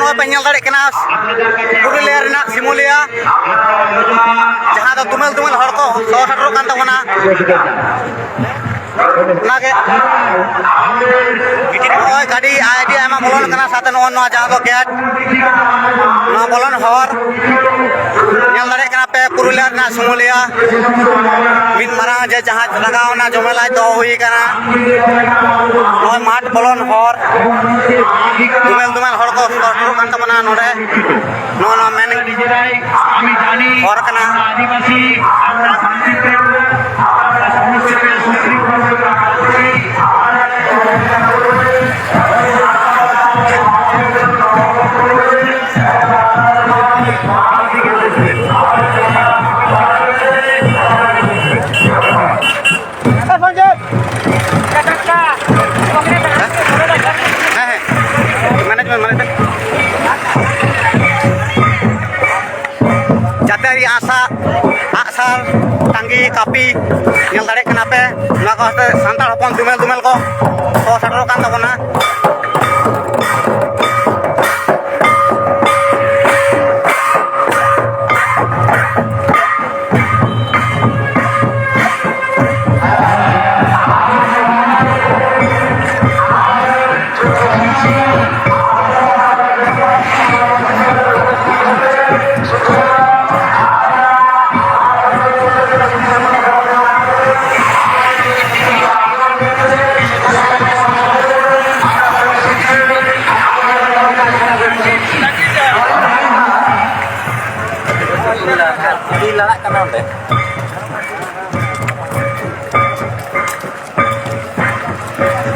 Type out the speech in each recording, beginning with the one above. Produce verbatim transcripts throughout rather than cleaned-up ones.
ᱱᱚᱜᱼᱚᱭ ᱯᱮ ᱧᱮᱞ ᱫᱟᱲᱮᱭᱟᱜ ᱠᱟᱱᱟ, ᱯᱩᱨᱩᱞᱤᱭᱟᱹ ᱨᱮᱱᱟᱜ ᱥᱤᱢᱩᱞᱤᱭᱟ, ᱡᱟᱦᱟᱸ ᱫᱚ ᱛᱩᱢᱟᱹᱞ ᱛᱩᱢᱟᱹᱞ ᱦᱚᱲ ᱠᱚ ᱥᱚᱦᱚᱨ ᱥᱮᱴᱮᱨᱚᱜ ᱠᱟᱱ ᱛᱟᱵᱚᱱᱟ᱾ ᱚᱱᱟᱜᱮ ᱱᱚᱜᱼᱚᱭ ᱜᱟᱹᱰᱤ ᱟᱹᱰᱤ ᱟᱭᱢᱟ ᱵᱚᱞᱚᱱ ᱠᱟᱱᱟ, ᱥᱟᱶᱛᱮ ᱱᱚᱜᱼᱚᱭ ᱱᱚᱣᱟ ᱡᱟᱦᱟᱸ ᱫᱚ ᱜᱮᱴ, ᱱᱚᱣᱟ ᱵᱚᱞᱚᱱ ᱦᱚᱨ ᱧᱮᱞ ᱫᱟᱲᱮᱭᱟᱜ ᱠᱟᱱᱟ ᱯᱮ, ᱯᱩᱨᱩᱞᱤᱭᱟᱹ ᱨᱮᱱᱟᱜ ᱥᱤᱢᱩᱞᱤᱭᱟ ᱢᱤᱫ ᱢᱟᱨᱟᱝ ᱡᱮ ᱡᱟᱦᱟᱸ ᱞᱟᱜᱟᱣ ᱚᱱᱟ ᱡᱚᱢᱮᱞᱟᱭ ᱫᱚᱦᱚ ᱦᱩᱭ ᱠᱟᱱᱟ᱾ ᱱᱚᱜᱼᱚᱭ ᱢᱟᱴᱷ ᱵᱚᱞᱚᱱ ᱦᱚᱨ, ᱫᱩᱢᱮᱞ ᱫᱩᱢᱮᱞ ᱦᱚᱲ ᱠᱚ ᱥᱮᱴᱮᱨᱚᱜ ᱠᱟᱱ ᱛᱟᱵᱚᱱᱟ ᱱᱚᱰᱮ᱾ ᱱᱚᱜᱼᱚ ᱱᱚᱣᱟ ᱢᱮᱱ ᱦᱚᱨ ᱠᱟᱱᱟ᱾ ᱦᱮᱸ, ᱦᱮᱸ, ᱢᱮᱱᱮᱡᱽ ᱢᱮ, ᱢᱮᱱᱮᱡᱽ ᱢᱮ᱾ ᱡᱟᱹᱛᱤᱭᱟᱹᱨᱤ ᱟᱸᱜᱼᱥᱟᱨ, ᱟᱸᱜᱼᱥᱟᱨ, ᱴᱟᱸᱜᱤ, ᱠᱟᱹᱯᱤ, ᱧᱮᱞ ᱫᱟᱲᱮᱭᱟᱜ ᱠᱟᱱᱟ ᱯᱮ᱾ ᱱᱚᱣᱟ ᱠᱚ ᱦᱚᱛᱮ ᱥᱟᱱᱛᱟᱲ ᱦᱚᱯᱚᱱ ᱫᱩᱢᱮᱞ ᱫᱩᱢᱮᱞ ᱠᱚ, ᱠᱚ ᱥᱮᱴᱮᱨᱚᱜ ᱠᱟᱱ ᱛᱟᱵᱚᱱᱟ᱾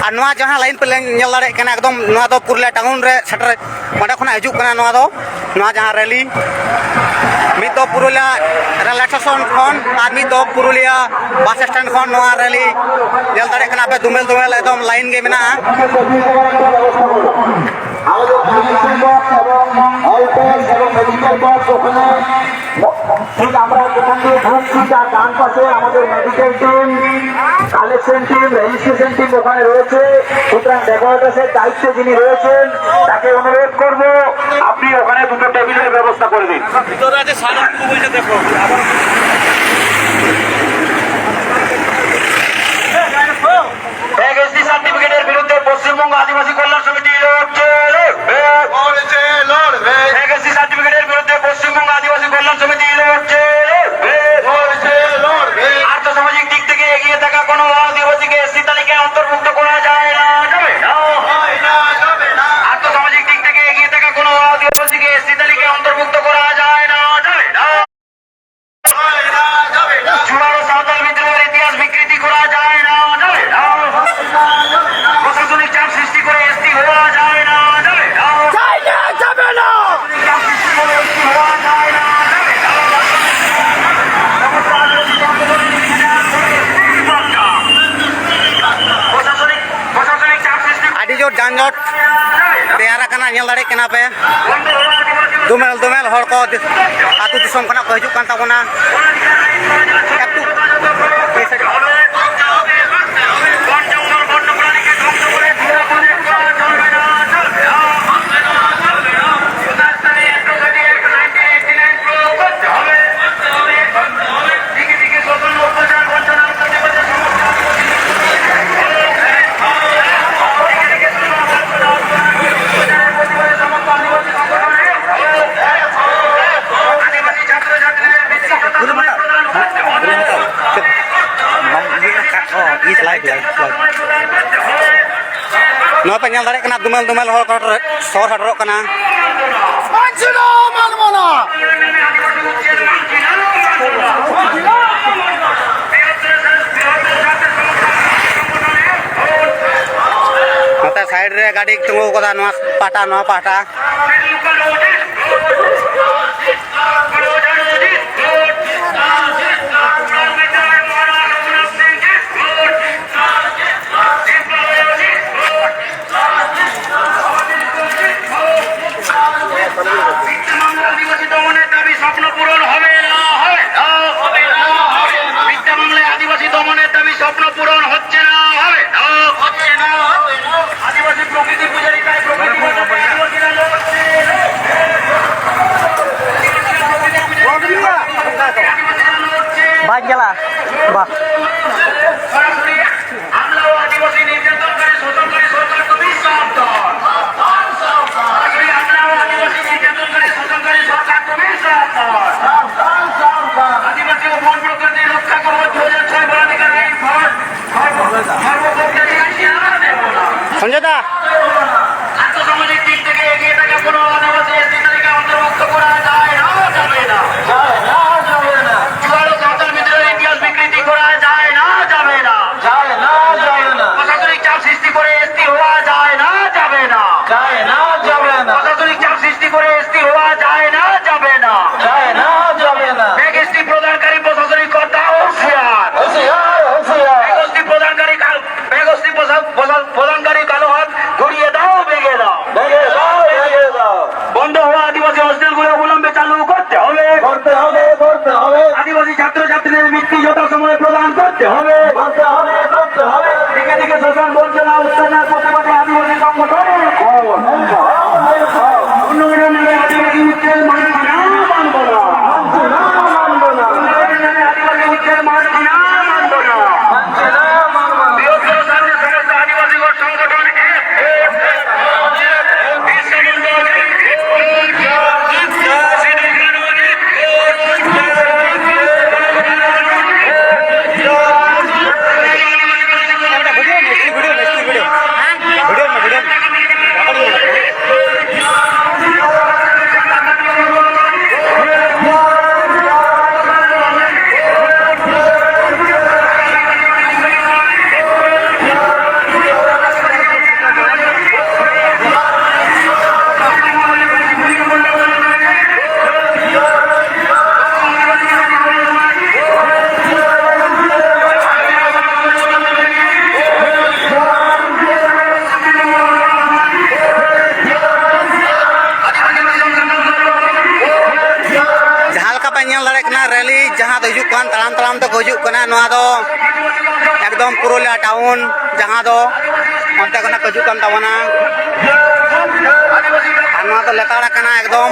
ᱟᱨ ᱱᱚᱣᱟ ᱡᱟᱦᱟᱸ ᱞᱟᱭᱤᱱ ᱯᱮ ᱧᱮᱞ ᱫᱟᱲᱮᱭᱟᱜ ᱠᱟᱱᱟ, ᱮᱠᱫᱚᱢ ᱱᱚᱣᱟ ᱫᱚ ᱯᱩᱨᱩᱞᱤᱭᱟᱹ ᱴᱟᱣᱩᱱ ᱨᱮ ᱥᱮᱴᱮᱨ, ᱚᱸᱰᱮ ᱠᱷᱚᱱᱟᱜ ᱦᱤᱡᱩᱜ ᱠᱟᱱᱟ ᱱᱚᱣᱟ ᱫᱚ, ᱱᱚᱣᱟ ᱡᱟᱦᱟᱸ ᱨᱮᱞᱤ, ᱢᱤᱫ ᱫᱚ ᱯᱩᱨᱩᱞᱤᱭᱟᱹ ᱨᱮᱞ ᱥᱴᱮᱥᱚᱱ ᱠᱷᱚᱱ ᱟᱨ ᱢᱤᱫ ᱫᱚ ᱯᱩᱨᱩᱞᱤᱭᱟᱹ ᱵᱟᱥ ᱥᱴᱮᱱᱰ ᱠᱷᱚᱱ ᱱᱚᱣᱟ ᱨᱮᱞᱤ ᱧᱮᱞ ᱫᱟᱲᱮᱭᱟᱜ ᱠᱟᱱᱟ ᱯᱮ, ᱫᱩᱢᱮᱞ ᱫᱩᱢᱮᱞ ᱮᱠᱫᱚᱢ ᱞᱟᱭᱤᱱ ᱜᱮ ᱢᱮᱱᱟᱜᱼᱟ᱾ এবং ঠিক তার ডান পাশে আমাদের medical team, collection team, registration team ওখানে রয়েছে। সুতরাং ডেকোরেটরসের দায়িত্বে যিনি রয়েছেন, তাকে অনুরোধ করব, আপনি ওখানে দুটো টেবিলের ব্যবস্থা করে দিন। ভিতরে আছে, সাদা ফুল বইটা দেখো। এক এসটি সার্টিফিকেটের বিরুদ্ধে পশ্চিমবঙ্গ আদিবাসী কল্যাণ সমিতি লড়ছে, লড়বে। লড়ছে, লড়বে। এক এসটি সার্টিফিকেটের বিরুদ্ধে পশ্চিমবঙ্গ আদিবাসী কল্যাণ সমিতি লড়ছে, লড়বে। লড়ছে, লড়বে। আর্থ সামাজিক দিক থেকে এগিয়ে থাকা কোনো আদিবাসীকে এসটি তালিকায় অন্তর্ভুক্ত করা যায় না, যাবে না। হয় না, যাবে না। আর্থ সামাজিক দিক থেকে এগিয়ে থাকা কোনো আদিবাসীকে এসটি তালিকায় অন্তর্ভুক্ত করা যায় না, যাবে না। চুয়াড় সাঁওতাল বিদ্রোহের ইতিহাস বিকৃতি করা যায় না, যাবে না। প্রশাসনিক চাপ সৃষ্টি করে এসটি হওয়া যায় না, যাবে না। যায় না, যাবে না। প্রশাসনিক চাপ সৃষ্টি করে এসটি হওয়া যায় না, যাবে না। প্রশাসনিক, প্রশাসনিক চাপ সৃষ্টি ᱟᱹᱰᱤ ᱡᱳᱨ ᱡᱟᱱᱡᱚᱴ ᱛᱮᱭᱟᱨ ᱟᱠᱟᱱᱟ, ᱧᱮᱞ ᱫᱟᱲᱮᱭᱟᱜ ᱠᱟᱱᱟ ᱯᱮ᱾ ᱫᱚᱢᱮᱞ ᱫᱚᱢᱮᱞ ᱦᱚᱲ ᱠᱚ ᱟᱹᱛᱩ ᱫᱤᱥᱚᱢ ᱠᱷᱚᱱᱟᱜ ᱠᱚ ᱦᱤᱡᱩᱜ ᱠᱟᱱ ᱛᱟᱵᱚᱱᱟ᱾ ᱮᱠᱴᱩ ᱱᱚᱣᱟ ᱯᱮ ᱧᱮᱞ ᱫᱟᱲᱮᱭᱟᱜ ᱠᱟᱱᱟ, ᱫᱩᱢᱮᱞ ᱫᱩᱢᱮᱞ ᱦᱚᱲ ᱠᱚ ᱥᱚᱦᱚᱨ ᱥᱮᱴᱮᱨᱚᱜ ᱠᱟᱱᱟ᱾ ᱱᱚᱛᱮ ᱥᱟᱭᱤᱰ ᱨᱮ ᱜᱟᱹᱰᱤ ᱛᱤᱸᱜᱩ ᱠᱟᱫᱟ, ᱱᱚᱣᱟ ᱯᱟᱦᱴᱟ, ᱱᱚᱣᱟ ᱯᱟᱦᱴᱟ᱾ ᱪᱟᱞᱟᱜᱼᱟ᱾ ᱵᱟ᱾ সরাসরি হামলা ও আদিবাসী নির্যাতনকারী শোষণকারী সরকার তুমি সাবধান। সরাসরি হামলা ও আদিবাসী নির্যাতনকারী শোষণকারী সরকার তুমি সাবধান। আদিবাসী ও বন প্রকৃতি রক্ষা করো, দু হাজার ছয় বনাধিকার আইন সর্ব-, সর্বপক্ষে সঞ্জয় দা। আর্থসামাজিক দিক থেকে এগিয়ে থাকা কোনো আদিবাসী এসটি তালিকায় অন্তর্ভুক্ত করা যায় না, যাবে না। যায় না, যাবে না। চুয়াল্লিশ হাজার ভিতরে ইতিহাস বিকৃতি করা যায় না, যাবে না। যায় না, যাবে না। প্রশাসনিক চাপ সৃষ্টি করে এসটি হওয়া যায় না, যাবে না। যায় না, যাবে না। প্রশাসনিক চাপ সৃষ্টি করে এসটি হওয়া যায় না, যাবে না। যায় না, যাবে না। ব্যাগ এসটি প্রদানকারী প্রশাসনিক কর্তা হুঁশিয়ার। হুঁশিয়ার, হুঁশিয়ার। ব্যাগ এসটি প্রদানকারী কাল-, ব্যাগ এসটি প্রশা-, প্রশা-, প্রদানকারী কালো হাত ঘুরিয়ে দাও, ভেঙে দাও। ভেঙে দাও, ভেঙে দাও। বন্ধ হওয়া আদিবাসী হোস্টেলগুলো অবিলম্বে চালু করতে হবে। করতে হবে, করতে হবে। আদিবাসী ছাত্রছাত্রীদের বৃত্তি যথাসময়ে প্রদান করতে হবে। করতে হবে, করতে হবে। দিকে দিকে শোষণ, বঞ্চনা, উত্থানের প্রতিবাদে আদিবাসী সংগঠন। উন্নয়নের নামে আদিবাসী উচ্ছেদ মানব না, মানব না। মানব না, মানব না। উন্নয়নের নামে আদিবাসী উচ্ছেদ মানব না, মানব না। মানব না, মানব না। বৃহত্তর স্বাধীন সমস্ত আদিবাসী সংগঠন ᱡᱟᱦᱟᱸ ᱞᱮᱠᱟ ᱯᱮ ᱧᱮᱞ ᱫᱟᱲᱮᱭᱟᱜ ᱠᱟᱱᱟ, ᱨᱮᱞᱤ ᱡᱟᱦᱟᱸ ᱫᱚ ᱦᱤᱡᱩᱜ ᱠᱟᱱ, ᱛᱟᱲᱟᱢ ᱛᱟᱲᱟᱢ ᱛᱮᱠᱚ ᱦᱤᱡᱩᱜ ᱠᱟᱱᱟ᱾ ᱱᱚᱣᱟ ᱫᱚ ᱮᱠᱫᱚᱢ ᱯᱩᱨᱩᱞᱤᱭᱟ ᱴᱟᱣᱩᱱ, ᱡᱟᱦᱟᱸ ᱫᱚ ᱚᱱᱛᱮ ᱠᱷᱚᱱᱟᱜ ᱠᱚ ᱦᱤᱡᱩᱜ ᱠᱟᱱ ᱛᱟᱵᱚᱱᱟ᱾ ᱟᱨ ᱱᱚᱣᱟ ᱫᱚ ᱞᱮᱛᱟᱲ ᱟᱠᱟᱱᱟ ᱮᱠᱫᱚᱢ᱾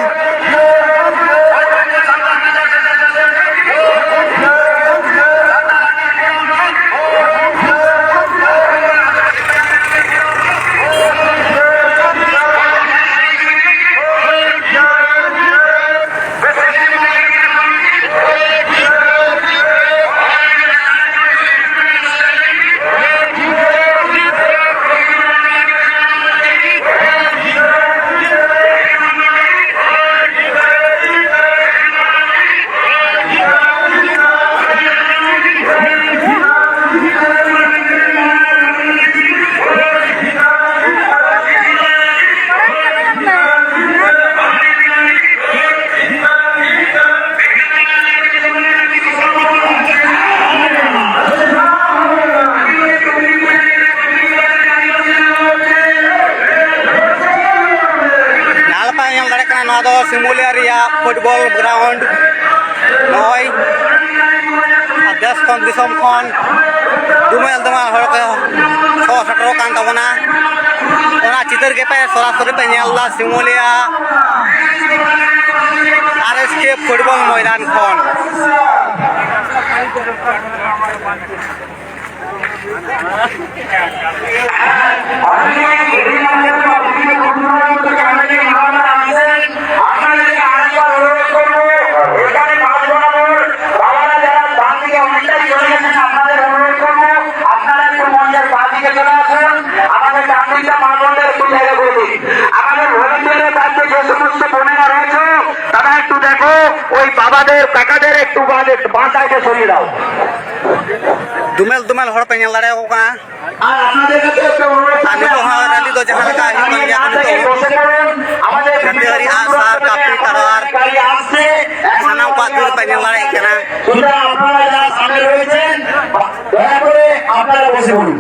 ᱯᱷᱩᱴᱵᱚᱞ ᱜᱨᱟᱣᱩᱱᱰ ᱱᱚᱜᱼᱚᱭ ᱟᱨ ᱫᱮᱥ ᱠᱷᱚᱱ ᱫᱤᱥᱚᱢ ᱠᱷᱚᱱ ᱫᱩᱢᱮᱞ ᱫᱩᱢᱮᱞ ᱦᱚᱲ ᱠᱚ ᱦᱚᱦᱚ ᱥᱮᱴᱮᱨᱚᱜ ᱠᱟᱱ ᱛᱟᱵᱚᱱᱟ᱾ ᱚᱱᱟ ᱪᱤᱛᱟᱹᱨ ᱜᱮᱯᱮ ᱥᱚᱨᱟᱥᱚᱨᱤ ᱯᱮ ᱧᱮᱞ ᱮᱫᱟ ᱥᱤᱢᱩᱞᱤᱭᱟ ᱟᱨ ᱮᱥ ᱠᱮ ᱯᱷᱩᱴᱵᱚᱞ ᱢᱚᱭᱫᱟᱱ ᱠᱷᱚᱱ᱾ আপনারা একটু মঞ্চের বাঁ দিকে চলে আসুন, আমাদের ডান দিকটা মা বোনদের একটু জায়গা করে দিন। আমাদের ভলেন্টিয়ারের দায়িত্বে যে সমস্ত বোনেরা রয়েছে, তারা একটু দেখো, ওই বাবাদের, কাকাদের একটু বাঁ দিক, বাঁ সাইডে সরিয়ে দাও। ᱫᱩᱢᱮᱞ ᱫᱩᱢᱮᱞ ᱦᱚᱲ ᱯᱮ ᱧᱮᱞ ᱫᱟᱲᱮᱭᱟᱠᱚ ᱠᱟᱱᱟ᱾ ᱟᱨ ᱱᱤᱛᱚᱜ ᱦᱚᱸ ᱨᱮᱞᱤ ᱫᱚ ᱡᱟᱦᱟᱸ ᱞᱮᱠᱟ ᱦᱩᱭᱩᱜ ᱠᱟᱱ ᱜᱮᱭᱟ, ᱱᱤᱛᱚᱜ ᱡᱟᱹᱛᱤᱭᱟᱹᱨᱤ ᱟᱜᱼᱥᱟᱨ, ᱠᱟᱹᱯᱤ, ᱛᱟᱨᱣᱟᱨ, ᱥᱟᱱᱟᱢ ᱠᱚᱣᱟᱜ ᱫᱟᱹᱲ ᱯᱮ ᱧᱮᱞ ᱫᱟᱲᱮᱭᱟᱜ ᱠᱟᱱᱟ᱾ সুতরাং আপনারা যারা সামনে রয়েছেন, দয়া করে আপনারা বসে পড়ুন।